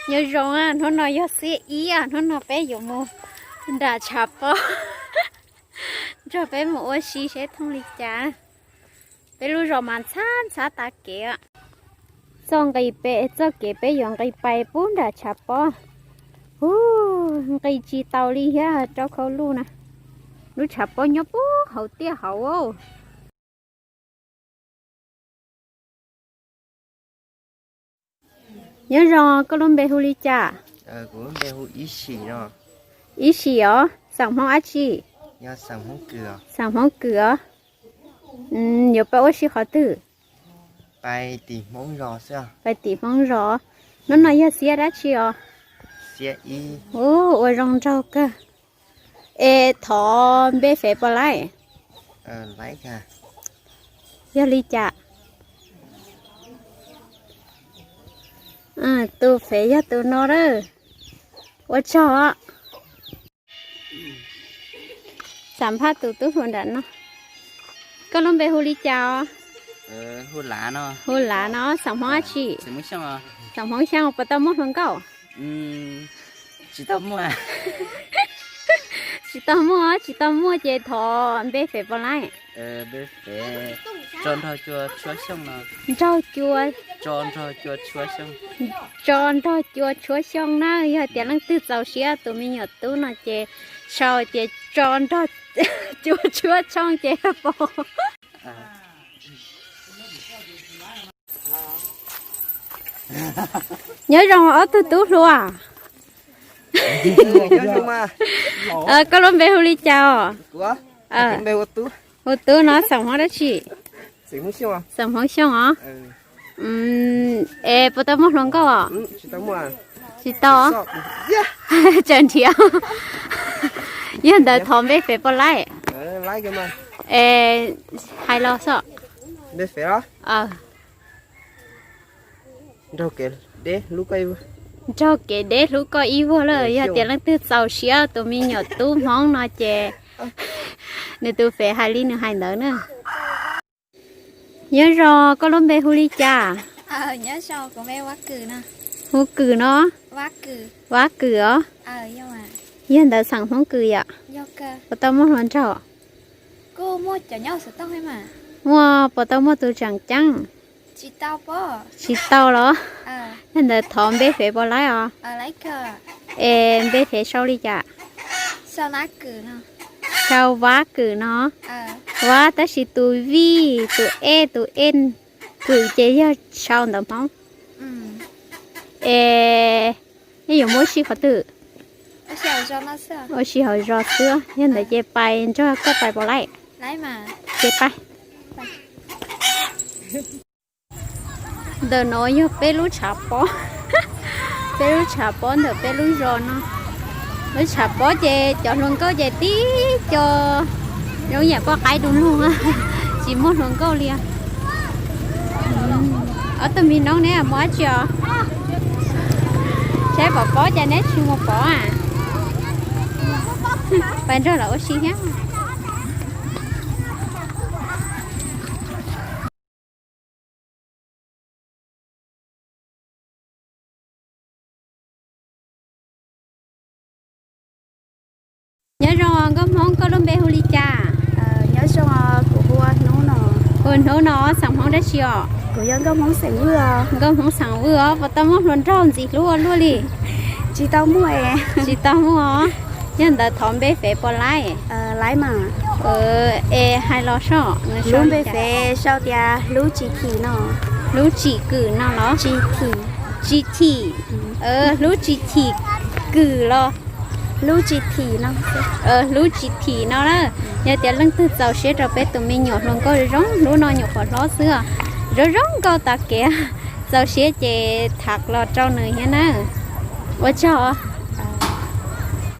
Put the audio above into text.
Nyob zoo, hnub no yog xiab ib, hnub no peb yuav mus nram tshav pob nrog peb mus ua si seb thooj li cas. Peb lub zos mas ntxhab ntxhab tas kev. Txoj nqis pem, txoj kev peb yuav nqis pais pub nram tshav pob. Ub, nqis tsis taus li thiab, rau khau luj na. Lub tshav pob nyob pub hauv tiaj hauv. Nyob zoo, koj lub npe hu li cas? Ib Sim os, xeem Hmoob dab tsi? Xeem Hmoob Kws os. Yuav pais ua si qhov twg? Pais tim Hmoob zos. Hnub no yog xiab dab tsi os? Ub, ua zoo nraug kawg. Es thov npe fev puas laib? Yog li cas? Tus fev yog tus no lawm. Ua tsaug. Xam phaj tus tub hluas nram no. Koj lub npe hu li cas os? Hu Lav no, xeem Hmoob dab tsi? Xeem Hmoob Xyooj. Puas tau muaj hluas nkauj? Tsis tau muaj, tsis tau muaj ces thov npe fev puas laib? Nraug cua, tso nrog cua tshuab xyooj na. Yog tias leej twg txaus siab tus me nyuam tub no ces sau tias tso nrog cua tshuab xyooj ces pom. Nyob zoo ob tug tub hluas. Koj lub npe hu li cas os? Hu Tub no, xeem Hmoob dab tsi? Xeem Hmoob Xyooj os. Es puas tau muaj hluas nkauj os? Tsis tau. Tseem nrhiav. Yog ntawd thov npe fev puas laib? Es hais los xwb. Nraug kev deb hlub koj ib vuag lawm, yog tias leej twg txaus siab tus me nyuam tub Hmoob no ces nws tus fev hais li nws hais ntawd na. Nyob zoo, koj lub npe hu li cas? Hu Kws no. Vab Kws os. Yog ntawd xeem Hmoob Kws yom? Puas tau muaj hluas nraug? Muaj, puas tau muaj tus tseem ceeb? Tsis tau los? Yog ntawd thov npe fev puas laib os? Es npe fev sau li cas? Sau Vab Kws no. Vab tab sis tus vij, tus e, tus e, Kws ces yog sau ntawv Hmoob. Es nej yuav mus ua si qhov twg? Ua si hauv zos xwb, yog ntawd ces pais nrog koj pais puas laib? Ces pais. Ntawm no yog peb lub tshav pob, peb lub tshav pob ntawm peb lub zos no. Lub tshav pob ces cov hluas nkauj ces tib co zoo yam poj qaib du lug, tsis muaj hluas nkauj li. Ob tug me noob neb mus dab tsi os? Saib pom pob cas neb tsis mus pov a? Pais nrog lawv ua si thiab. Nyob zoo nkauj Hmoob, koj lub npe hu li cas? Hu Hnub no, xeem Hmoob dab tsi os? Nkauj Hmoob xeem Vwj os, puas tau muaj hluas nraug ntxim hlub ua luaj li? Tsis tau muaj os. Yog ntawd thov npe fev puas laib? Es hais los soj. Lub npe fev sau tias Hlub Tsis Thim no. Hlub Tsis Kwm no los? Tsis Thim. Hlub Tsis Thim Kwm los? Hlub Tsis Thim no. Hlub Tsis Thim no na. Yog tias leej twg txaus siab rau peb tus me nyuam hluas nkauj zoo hlub no, nyuam qhuav hlob xwb, zoo zoo nkauj tas kev, txaus siab ces tham los rau nws thiab na. Ua tsaug.